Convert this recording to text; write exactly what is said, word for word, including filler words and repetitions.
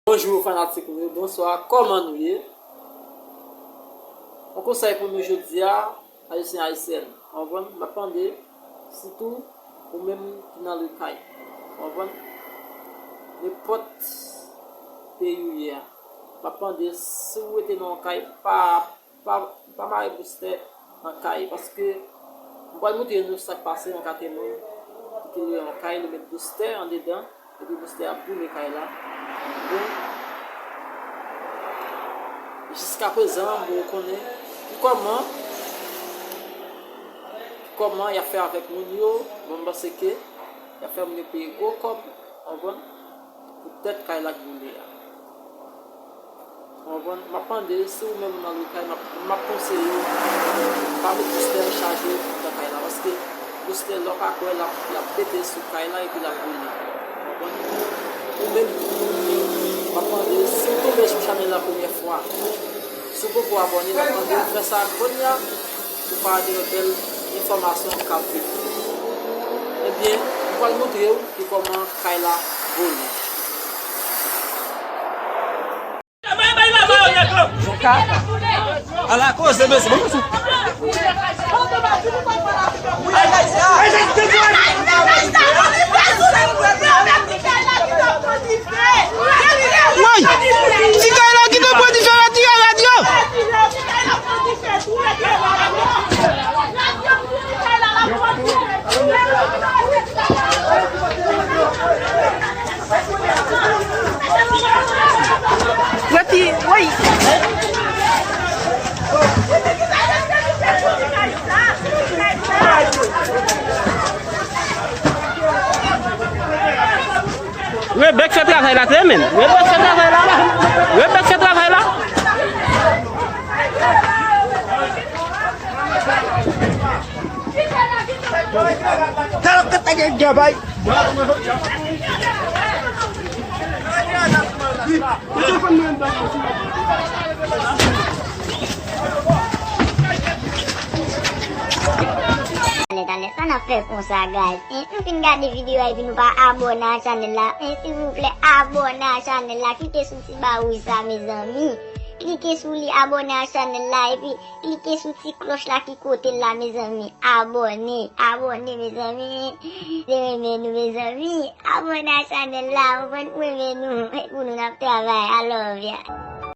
Bonjou fanatik nou yo, bonswa, kòman nou ye? Yon konsèy pou nou jodi a, Ayisyen, Ayisyèn, w konprann? M ap mande, sitou ou menm ki nan lari, w konprann? Nenpòt peyi w ye a, m ap mande, si w rete nan yon kay, pa pa, pa mare boustè nan kay, paske m pral montre nou sa k pase yon katye moun ki te lwe yon kay, li met boustè andedan, epi boustè ap boule kay la. Bon, jiskaprezan, mwen konnen ki kòman, ki kòman y ap fè avèk moun yo, bon, m panse ke y ap fè moun yo peye gwo kòb, w konprann, poutèt kay la k boule a. W konprann? M ap mande, si ou menm ou nan lari kay, m ap, m ap konseye w, pa met boustè chaje nan kay la, paske boustè, lè w pa kwè, l ap, l ap pete sou kay la epi l ap boule. W konprann? Ou menm, m ap mande, si w tonbe sou chanèl la premyè fwa, si w poko abòne, m ap mande w fè sa kounye a, pou pa rate lòt bèl enfòmasyon k ap vini. Ebyen, m pral montre w ki kòman kay la vole. Ala koze, mesye, bon, mesye. Woy! Ti kay la ki te pran dife, retire radyo! Reti, woy! Rebèk fè travay la, trè, menn. Rebèk fè travay la. Rebèk fè travay la. Talòk tèt la gen djabay. Talè, talè, sa n ap fè konsa, guys? Hein? Nou fin gade videyo a epi nou pa abòne a chanèl la. Hein? Silvouplè, abòne a chanèl la. Klike sou ti ba wouj sa, mezanmi. Klike sou li, abòne a chanèl la, epi klike sou ti klòch la ki kote l la, mezanmi. Abòne, abòne, mezanmi. Se renmen nou, mezanmi. Abòne a chanèl la, ou konprann, pou renmen nou. E pou nou n ap travay. I love ya.